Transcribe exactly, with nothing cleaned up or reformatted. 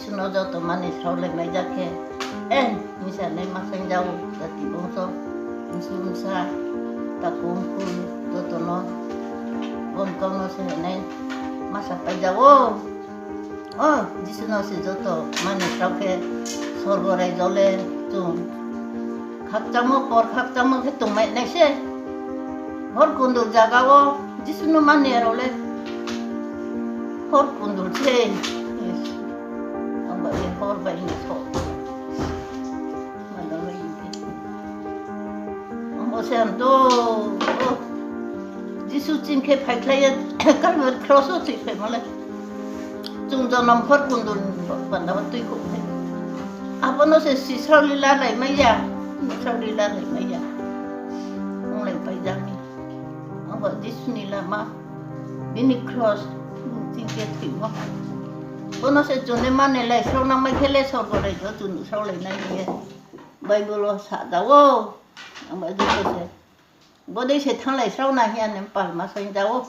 Jisu no joto mani sraolai mai ja khe, eh, hing sa nai ma saing ja ou, jati bongso, msu msa, takhu mkhu, joto no, bon kau no se nai ma sapai ja ou. O, Jisu no se joto mani srao khe, sorgo raijo le chung khakchangmo, por khakchangmo khe tongmai nai se. Hor kundul zaga wo Jisu no mani rao le hor kundul se. Abo ye hor bai no so. Abo se ang to, o, Jisu ching khe phaikhlai ye Kalvari kros wo thoiphaimo le. Chung jonom hor kundul panda wo tuikhouh khe. Abo no se sisrao lila lai mai ya, sisrao lila lai mai ya. Onglai pai ja mi. Abo Jisu ni lama, bini kros, ching khe thoimo. Bo no se chung le mani lai srao nang mai khe le sorgo raijo chung nuhsrao lai nai hing ye Bible wo sa ja ou. Abo joto se, bodei se thannglai srao na hing ya ni palma saing ja ou.